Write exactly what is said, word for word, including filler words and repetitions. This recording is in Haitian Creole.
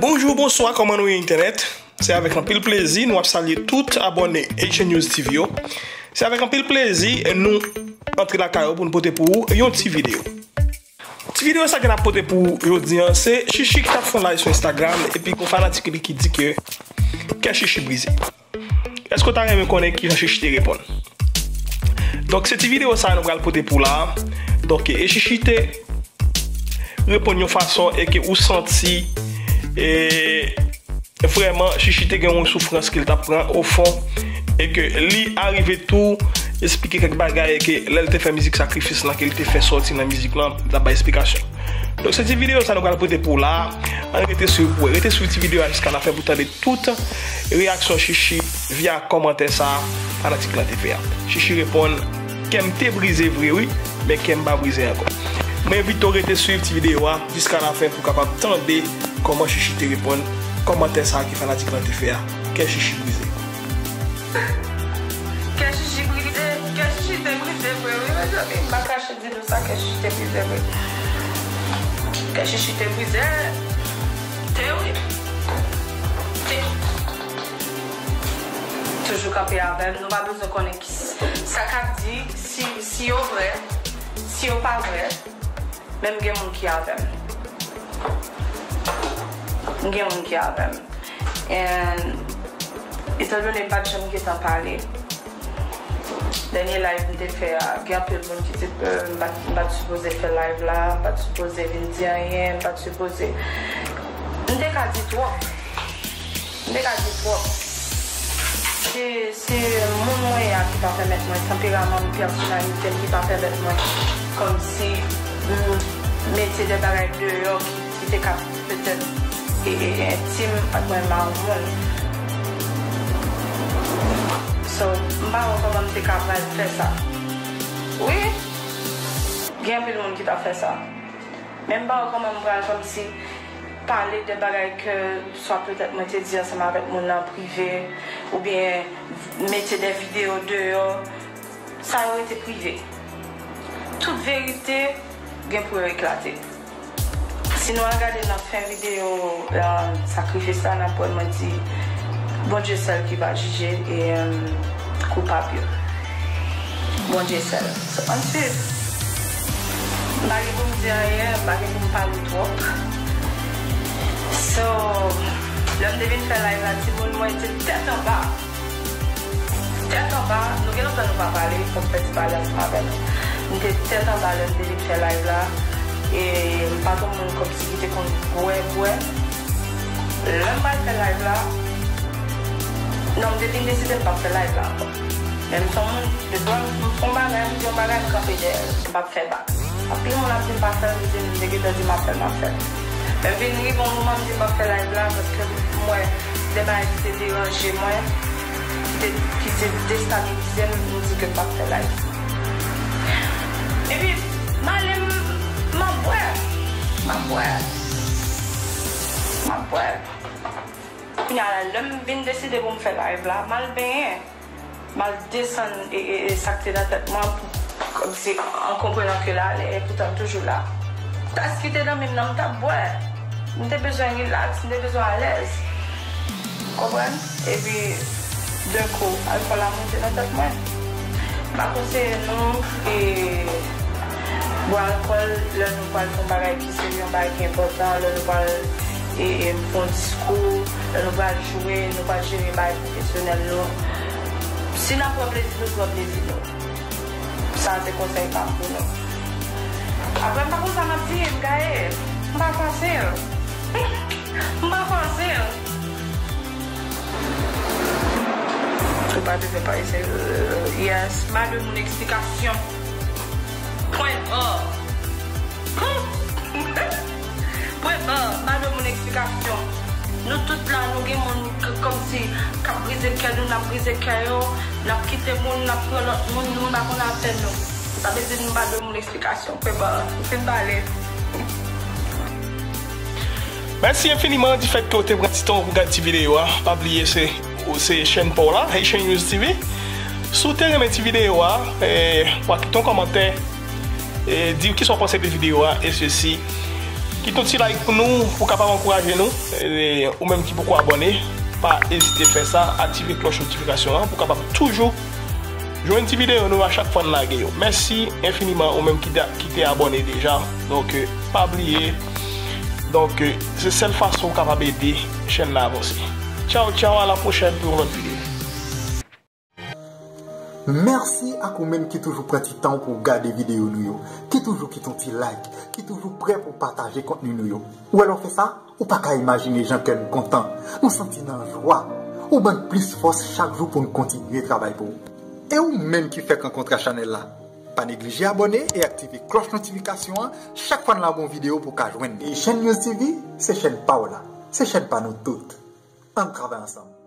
Bonjou, bonswa, kòman nou ye entènèt? Se avèk anpil plezi nou ap salye tout abòne Haitian News T V yo. Se avèk anpil plezi nou antre lakay ou pou nou pote pou ou yon ti videyo. Ti videyo sa ke n ap pote pou ou jodi an, se Chichi ki t ap fè yon live sou Instagram, epi gon fanatik li ki di ke kè Chichi brize. Èske w ta renmen konnen kijan Chichi te reponn? Donk, se ti videyo sa nou pral pote pou la. Donk, e Chichi te reponn yon fason e ke ou santi, e, vrèman, Chichi te gen yon soufrans ke l t ap pran o fon, e ke li arive tou esplike kèk bagay, e ke lè l te fè mizik Sakrifis lan, ke l te fè sòti nan mizik lan, l t ap bay esplikasyon. Donk, se ti videyo sa nou pral pote pou w la. Ann rete swiv pou, rete swiv ti videyo a jiska lafen pou tande tout reyaksyon Chichi via kòmantè sa fanatik lan te fè a. Chichi reponn, kè m te brize vre wi, men kè m pa brize ankò. Mwen envite w rete swiv ti videyo a jiska lafen pou w kapab tande kòman Chichi te reponn kòmantè sa ke fanatik lan te fè a. Kè Chichi brize. Kè Chichi brize, kè Chichi te brize vre wi, mezanmi, m pa kache. Di nou sa, kè Chichi te brize vre. Kè Chichi te brize. Te wi. Te. Toujou kanpe avè m. Nou pa bezwen konnen ki, sa k ap di, si, si yo vrè, si yo pa vrè. Men m gen moun ki avè m. M gen moun ki avè m. And, etandone m pa t janm gentan pale, dènye live m te fè a, gen anpil moun ki di ke m pa t, m pa t sipoze fè live la, m pa t sipoze vin di anyen, m pa t sipoze. M te ka di twòp. M te ka di twòp. Se, se moun mwen ye a ki pa pèmèt mwen, tanperaman m, pèsonalite m ki pa pèmèt mwen, kòmsi, m mete de bagay deyò ki, ki te ka petèt, e, e, entim ak mwen, m pa yon moun. So, m pa wè kòman m te ka pral fè sa. Wi, gen anpil moun ki t ap fè sa. Men m pa wè kòman m pral kòmsi pale de bagay ke swa petèt mwen te di ansanm avèk moun nan an prive, oubyen mete de videyo deyò. Sa yo rete prive. Tout verite gen pou yo eklate. Si nou al gade nan fen videyo, euh, Sakrifis la, n ap wè mwen di, Bondye sèl ki va jije, e, euh, koupab yo. Bondye sèl. So, ann swiv. M pa gen pou m di anyen, m pa gen pou m pale twòp. So, lè m te vin fè live la, timoun, mwen te tèt anba. Tèt anba, nou gen lontan nou pa pale, fòk m fè ti pale ansanm avè nou. M te tèt anba lè m te vin fè live la, e m pa t yon moun kòmsi ki te konn bwè, bwè. Lè m pral fè live la, non, m te vin deside m p ap fè live la ankò. Men m se yon moun, depi m fè yon bagay, m di yon bagay, m kanpe dèyè l, m p ap fè bak. Anpil moun ap di m pa fè l, m di m te gentan di m ap fè l, m ap fè l. Men m vin rive yon moman, m di m p ap fè live la, paske m wè de bagay ki te deranje mwen, ki te, ki te destabilize m, m di ke m p ap fè live. Epi, m ale, m, m ap bwè, m ap bwè, m ap bwè. Kounye a la, lè m vin deside pou m fè live la, m al benyen. M al desann e, e, e sa k te nan tèt mwen, pou, kòmsi an konprenan ke l ale, e poutan m toujou la. Tas ki te nan men m nan, m t ap bwè. M te bezwen rilaks, m te bezwen alèz. Konprann? Epi, de kou, alkòl la monte nan tèt mwen. M pa konseye nou, e, bwè alkòl lè nou pral fè yon bagay ki serye, yon bagay ki enpòtan, lè nou pral, e, e, fè yon diskou, lè nou pral jwe, nou pral jere bagay pwofesyonèl nou. Si n ap pran plezi nou, pran plezi nou. Sa se konsèy pa m pou nou. Apre, m pa konn sa m ap di, m gaye. M pa fasil. M pa fasil. Ou pa bezwen pale serye. Yes, m ba de moun eksplikasyon. Pwen ba. Pwen ba, m ba de moun eksplikasyon. Nou tout la, nou gen moun k-, kòmsi k ap brize kè nou, n ap brize kè yo, n ap kite moun, n ap pran lòt moun, moun pa konn afè nou. Sa vle di nou ba de moun eksplikasyon. Pwen ba, m fin pale. Mèsi enfiniman di fèt ke w te pran ti tan w pou gade ti videyo a. Pa bliye se, se chèn pa w la, Haitian News T V. Si w te renmen ti videyo a, eh, w a kite yon kòmantè, eh, di w kisa w panse de videyo a, e sesi. Kite yon ti like pou nou, pou kapab ankouraje nou. E, ou menm ki poko abòne, pa ezite fè sa, aktive klòch notifikasyon an pou kapab toujou jwenn ti videyo nou a chak fwa n lage yo. Mèsi enfiniman ou menm ki, da- ki te abòne deja. Donk, eh, pa bliye. Donk, eh, se sèl fason ou kapab ede chèn nan avanse. Tchaw, tchaw, a la pwochèn pou yon lòt videyo. Mèsi ak ou menm ki toujou pran ti tan w pou w gade videyo nou yo, ki toujou kite yon ti like, ki toujou prè pou w pataje kontni nou yo. Ou wè lè w fè sa, ou pa ka imajine jan kè n kontan, nou santi n an jwa. Ou ban n plis fòs chak jou pou n kontinye travay pou ou. E ou menm ki fèk rankontre ak chanèl la, pa neglije abòne e aktive klòch notifikasyon an chak fwa n lage yon videyo pou w ka jwenn li. E Chèn News T V, se chèn pa w la, se chèn pa nou tout. Ann travay ansanm.